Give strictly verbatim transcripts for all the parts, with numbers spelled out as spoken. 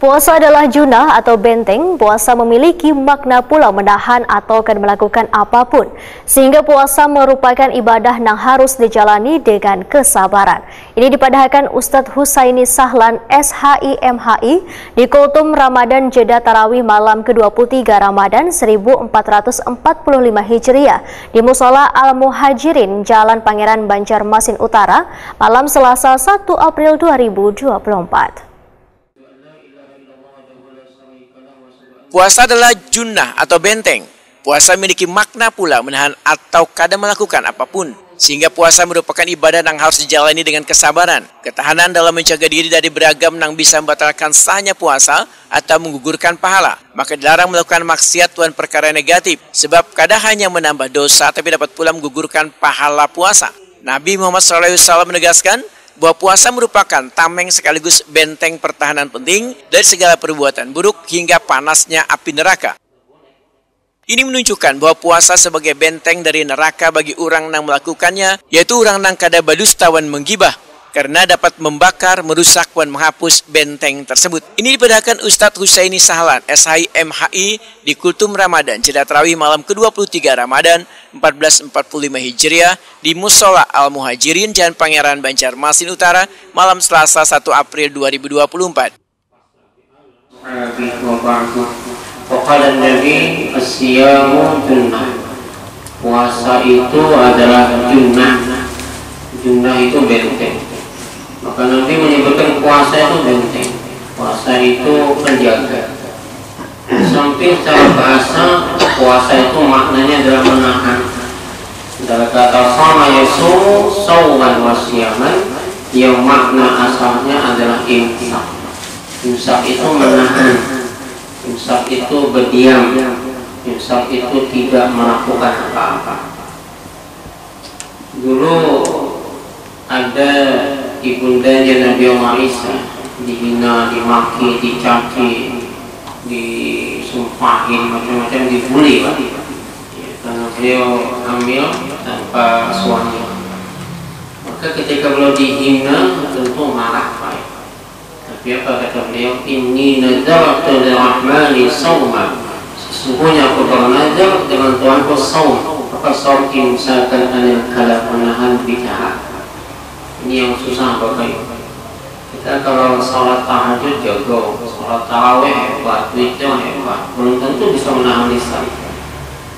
Puasa adalah junah atau benteng, puasa memiliki makna pula menahan atau kada melakukan apapun, sehingga puasa merupakan ibadah nang harus dijalani dengan kesabaran. Ini dipadahakan Ustadz Husaini Sahlan, S H I M H I, di Kultum Ramadan Jeddah Tarawih malam kedua puluh tiga Ramadan seribu empat ratus empat puluh lima Hijriah di Musola Al Muhajirin, Jalan Pangeran Banjarmasin Utara, malam Selasa satu April dua ribu dua puluh empat. Puasa adalah junnah atau benteng. Puasa memiliki makna pula menahan atau kada melakukan apapun, sehingga puasa merupakan ibadah yang harus dijalani dengan kesabaran, ketahanan dalam menjaga diri dari beragam yang bisa membatalkan sahnya puasa atau menggugurkan pahala. Maka dilarang melakukan maksiat wan perkara negatif, sebab kada hanya menambah dosa tapi dapat pula menggugurkan pahala puasa. Nabi Muhammad shallallahu alaihi wasallam menegaskan bahwa puasa merupakan tameng sekaligus benteng pertahanan penting dari segala perbuatan buruk hingga panasnya api neraka. Ini menunjukkan bahwa puasa sebagai benteng dari neraka bagi orang yang melakukannya, yaitu orang yang kada badusta wan menggibah, karena dapat membakar, merusak, wan menghapus benteng tersebut. Ini dipadahakan Ustadz Husaini Sahlan, S H I M H I, di Kultum Ramadan Jeddah Tarawih malam kedua puluh tiga Ramadan empat belas empat puluh lima Hijriah di Musola Al Muhajirin, Jalan Pangeran Banjarmasin Utara, malam Selasa satu April dua ribu dua puluh empat. Wa ba'du. Wa qala Nabi, "As-siyamu junnah." Puasa itu adalah junnah. Junnah itu benteng. Maka Nabi menyebutkan puasa itu benteng. Puasa itu penjaga. Sampai secara bahasa, puasa itu maknanya adalah menahan. Dari kata sama yasumu sauman wa siyaman, yang makna asalnya adalah imsak. Imsak itu menahan. Imsak itu berdiam. Imsak itu tidak melakukan apa-apa. Dulu ada ibundanya Nabi Allah Isa dihina, dimaki, dicaci, disumpahin, macam-macam, dibully, Pak. Ya, karena beliau hamil tanpa suami. Maka ketika beliau dihina, tentu marah, Pak. Tapi apa kata beliau? "Inni nadartu lirrahmani sauma." Sesungguhnya aku bernazar dengan Tuhanku saum. Apa saum? Imsakan anil kalam, menahan bicara. Ini yang susah, Bapak Ibu. Kita kalau sholat tahajud jago, sholat tarawih hebat, witir hebat, belum tentu bisa menahan lisan.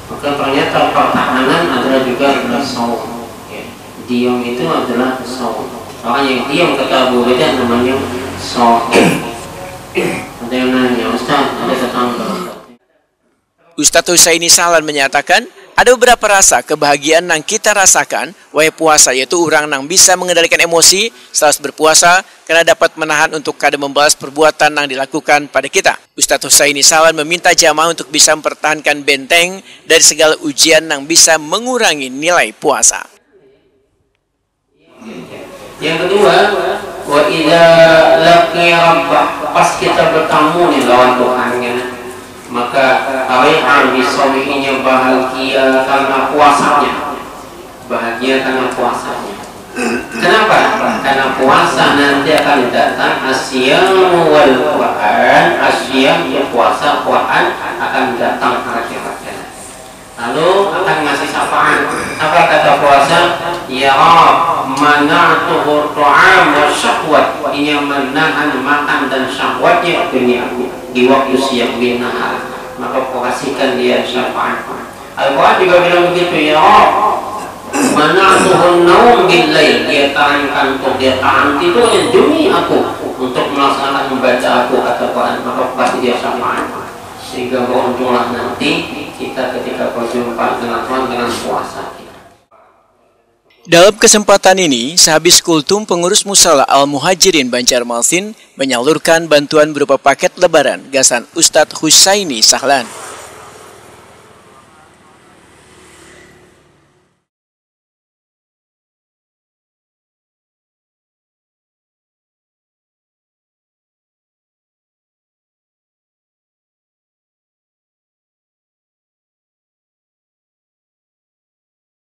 Maka ternyata pertahanan adalah juga adalah saum. Ya. Diam itu adalah saum. Orang yang diam, kata Abu Huraidah, namanya saum. Ada yang nanya, "Ustaz, ada tetangga." Ustadz Husaini Sahlan menyatakan, ada beberapa rasa kebahagiaan yang kita rasakan wayah puasa, yaitu orang yang bisa mengendalikan emosi saat berpuasa karena dapat menahan untuk kada membalas perbuatan yang dilakukan pada kita. Ustadz Husaini Sahlan meminta jamaah untuk bisa mempertahankan benteng dari segala ujian yang bisa mengurangi nilai puasa. Yang kedua, wa idza laqiya rabbah, pas kita bertemu nih lawan Tuhannya, maka fariha bisaumihi, bahagia karena puasanya. Bahagia karena puasanya. Kenapa? Karena puasa nanti akan datang, asyiyamu wal Quran, asyiyam itu puasa, Quran akan datang akhir-akhir. Lalu akan ngasih syafaat. Apa kata puasa? "Ya Rabb, mana'tuhu ta'am wa syahwat." Inya menahan makan dan syahwatnya demi aku di waktu siang, bin nahar. Maka kasihkan dia syafaat. Al-Quran juga bilang begitu, "Ya Rabb, mana'tuhu naum bil lail." Dia tahan kantuk, dia tahan tidurnya demi aku untuk melaksanakan membaca aku, kata Quran. Maka kasih dia syafaat. Sehingga beruntunglah nanti kita ketika berjumpa dengan Tuhan dengan puasa kita. Dalam kesempatan ini, sehabis kultum, pengurus Musala Al-Muhajirin Banjarmasin menyalurkan bantuan berupa paket lebaran gasan Ustadz Husaini Sahlan.